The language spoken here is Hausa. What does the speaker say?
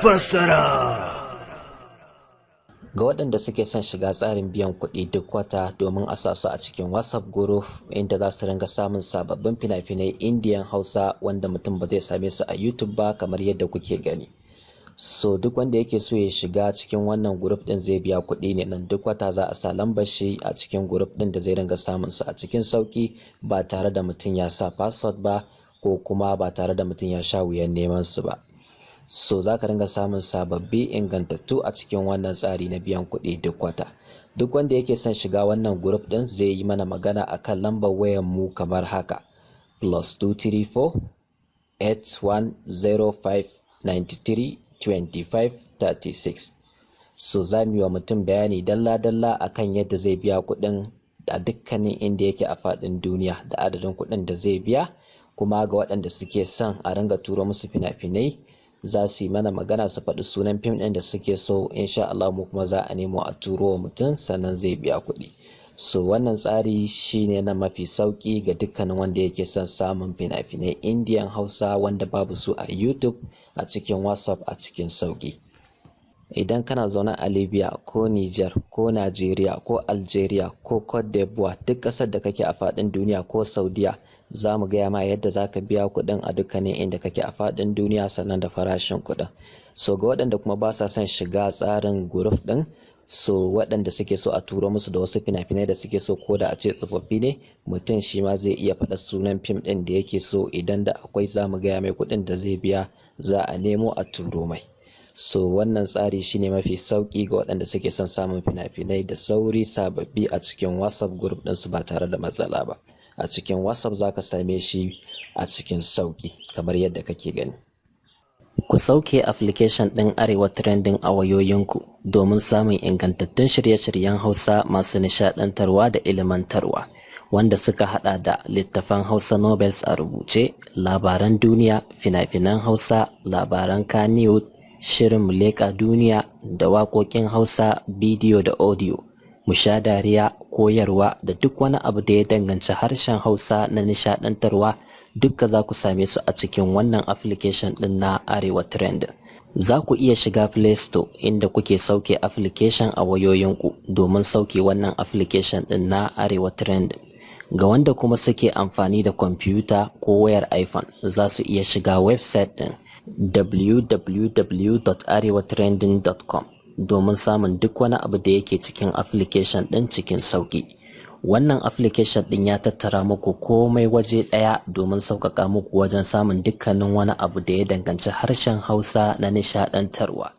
Fassara. Ga waɗanda suke son shiga tsarin biyan kuɗi duk wata domin a sa su a cikin WhatsApp group inda za su ringa samun sababbin fina-finai Indian Hausa wanda mutum ba zai same su a YouTube ba, kamar yadda kuke gani. So duk wanda yake so ya shiga cikin wannan group ɗin zai biya kuɗi ne nan duk wata, za a sa lambar shi a cikin group ɗin da zai ringa samun su a cikin sauƙi ba tare da mutum ya sa password ba ko kuma ba tare da mutum ya sha wuyan neman su ba. So za ka ringa samun sababbi ingantattu a cikin wannan tsari na biyan kuɗi duk wata. Duk wanda yake son shiga wannan group ɗin zai yi mana magana akan lambar wayan mu kamar haka: +234 8105 93 25 36. So za mu yi wa mutum bayani dalla-dalla akan yadda zai biya kuɗin a dukkanin inda yake a faɗin duniya da adadin kuɗin da zai biya. Kuma ga waɗanda suke son a ringa turo musu fina-finai, za su yi mana magana su faɗi sunan fim ɗin da suke so. Insha Allah mu kuma za a nemo a turo wa mutum, sannan zai biya kuɗi. So wannan tsari shine na mafi sauƙi ga dukkanin wanda yake son samun fina-finai Indian Hausa wanda babu su a YouTube a cikin WhatsApp a cikin sauƙi. Idan kana zaune a Libya ko Niger ko Nigeria ko Algeria ko Cote d'Ivoire, duk ƙasar da kake a faɗin duniya, ko Saudiya, za mu gaya ma yadda za ka biya kuɗin a dukkanin inda kake a faɗin duniya, sannan da farashin kuɗin. So ga waɗanda kuma ba sa son shiga tsarin group ɗin, so waɗanda suke so a turo musu da wasu fina-finai da suke so, ko da a ce tsofaffi ne, mutum shi ma zai iya faɗa sunan fim ɗin da yake so. Idan da akwai, za mu gaya mai kuɗin da zai biya, za a nemo a turo mai. So wannan tsari shine mafi sauƙi ga waɗanda suke son samun fina-finai da sauri sababbi a cikin WhatsApp group ɗinsu ba tare da matsala ba. A cikin WhatsApp za ka same shi a cikin sauƙi kamar yadda kake gani. Ku sauke application ɗin Arewa Trending a wayoyinku domin samun ingantattun shirye-shiryen Hausa masu nishaɗantarwa da ilimantarwa, wanda suka haɗa da littafan Hausa novels a rubuce, labaran duniya, fina-finan Hausa, labaran Kannywood, shirin Muleka Duniya da waƙoƙin Hausa bidiyo da audio. Mu sha dariya, koyarwa da duk wani abu da ya danganci harshen Hausa na nishaɗantarwa, dukka za ku same su a cikin wannan application ɗin na Arewa Trending. Za ku iya shiga Play Store inda kuke sauke application a wayoyinku domin sauke wannan application ɗin na Arewa Trending. Ga wanda kuma suke amfani da kwamfuta ko wayar iPhone, za su iya shiga website ɗin www.arewatrending.com domin samun duk wani abu da yake cikin application ɗin cikin sauƙi. Wannan application ɗin ya tattara muku komai waje ɗaya domin sauƙaƙa muku wajen samun dukkanin wani abu da ya danganci harshen Hausa na nishaɗantarwa.